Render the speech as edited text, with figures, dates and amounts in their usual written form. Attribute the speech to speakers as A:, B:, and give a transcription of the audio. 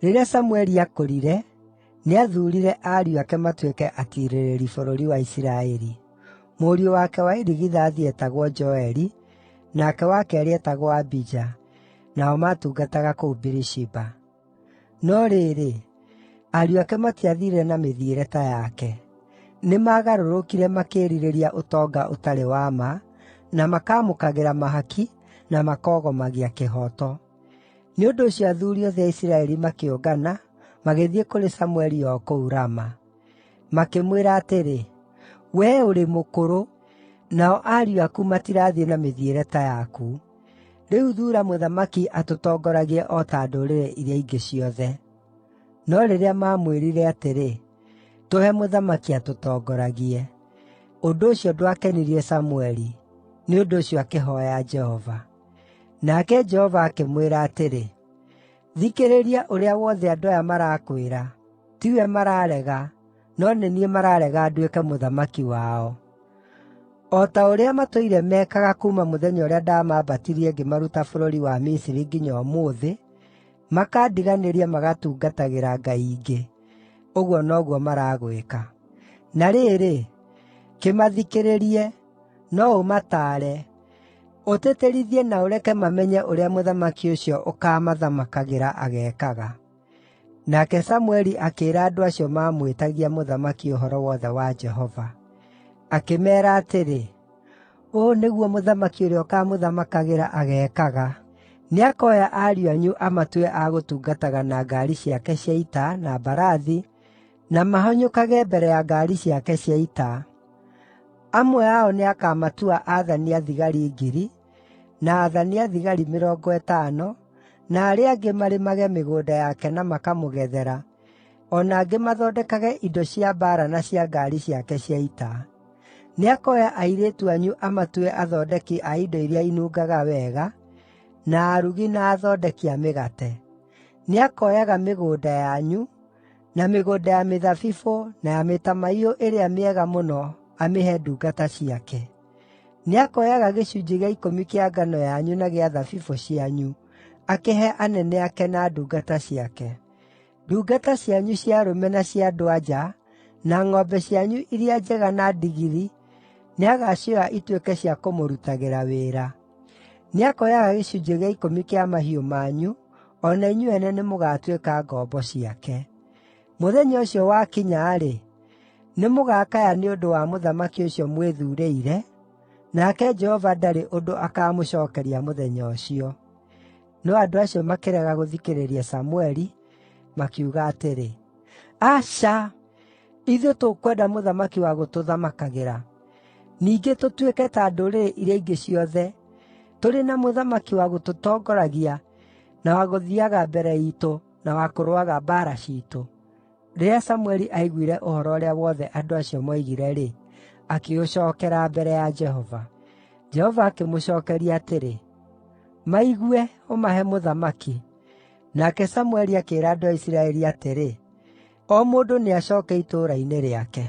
A: Rĩrĩa Samũeli aakũrire, nĩathuurire ariũ ake matuĩke atiirĩrĩri bũrũri wa Isiraeli. Mũriũ wake wa irigithathi eetagwo Joeli, nake wa keerĩ eetagwo Abija, nao maatungataga kũu Birishiba. No rĩrĩ, ariũ ake matiathiire na mĩthiĩre ta yake. Nĩmagarũrũkire makĩĩrirĩria ũtonga ũtarĩ wa ma, na makaamũkagĩra mahaki, na makoogomagia kĩhooto. Nĩ ũndũ ũcio athuuri othe a Isiraeli makĩũngana, magĩthiĩ kũrĩ Samũeli o kũu Rama. Makĩmwĩra atĩrĩ, “Wee ũrĩ mũkũrũ, nao ariũ aku matirathiĩ na mĩthiĩre ta yaku. Rĩu thuura mũthamaki atũtongoragie o ta ndũrĩrĩ iria ingĩ ciothe.” No rĩrĩa maamwĩrire atĩrĩ, “Tũhe mũthamaki atũtongoragie,” ũndũ ũcio ndwakenirie Samũeli, nĩ ũndũ ũcio akĩhooya Jehova. Nake Jehova akĩmwĩra atĩrĩ, “Thikĩrĩria ũrĩa wothe andũ aya marakwĩra; tiwe mararega, no nĩ niĩ mararega nduĩke mũthamaki wao. O ta ũrĩa matũire mekaga kuuma mũthenya ũrĩa ndamambatirie ngĩmaruta bũrũri wa Misiri nginya ũmũthĩ, makandiganĩria magatungatagĩra ngai ingĩ, ũguo noguo maragwĩka. Na rĩrĩ, kĩmathikĩrĩrie, no ũmataare, ũtĩtĩrithie na ũreke mamenye ũrĩa mũthamaki ũcio ũkaamathamakagĩra ageekaga.” Nake Samũeli akĩĩra andũ acio maamwĩtagia mũthamaki ũhoro wothe wa Jehova. Akĩmeera atĩrĩ, “Ũũ nĩguo mũthamaki ũrĩa ũkaamũthamakagĩra ageekaga: Nĩakoya ariũ anyu amatue a gũtungataga na ngaari ciake cia ita na mbarathi, na mahanyũkage mbere ya ngaari ciake cia ita. Amwe ao nĩakamatua aathani a thigari 1,000, na aathani a thigari 50, na arĩa angĩ marĩmage mĩgũnda yake na makamũgethera, o na angĩ mathondekage indo cia mbaara na cia ngaari ciake cia ita. Nĩakoya airĩtu anyu amatue athondeki a indo iria inungaga wega, na arugi na athondeki a mĩgate. Nĩakoyaga mĩgũnda yanyu, na mĩgũnda ya mĩthabibũ na ya mĩtamaiyũ ĩrĩa mĩega mũno amĩhe ndungata ciake. Nĩakoyaga gĩcunjĩ gĩa ikũmi kĩa ngano yanyu na gĩa thabibũ cianyu, akĩhe anene ake na ndungata ciake. Ndungata cianyu cia arũme na cia andũ-a-nja, na ng'ombe cianyu iria njega na ndigiri nĩagacioya ituĩke cia kũmũrutagĩra wĩra. Nĩakoyaga gĩcunjĩ gĩa ikũmi kĩa mahiũ manyu, o na inyuĩ ene nĩmũgatuĩka ngombo ciake. Mũthenya ũcio wakinya-rĩ, nĩmũgakaya nĩ ũndũ wa mũthamaki ũcio mwĩthuurĩire, nake Jehova ndarĩ ũndũ akaamũcookeria mũthenya ũcio.” No andũ acio makĩrega gũthikĩrĩria Samũeli, makiuga atĩrĩ, “Aca! Ithuĩ tũkwenda mũthamaki wa gũtũthamakagĩra. Ningĩ tũtuĩke ta ndũrĩrĩ iria ingĩ ciothe, tũrĩ na mũthamaki wa gũtũtongoragia na wa gũthiiaga mbere iitũ na wa kũrũaga mbaara ciitũ.” Rĩrĩa Samũeli aiguire ũhoro ũrĩa wothe andũ acio moigire-rĩ, akĩũcookera mbere ya Jehova. Jehova akĩmũcookeria atĩrĩ, “Maigue, ũmahe mũthamaki.” Nake Samũeli akĩĩra andũ a Isiraeli atĩrĩ, “O mũndũ nĩacooke itũũra-inĩ rĩake.”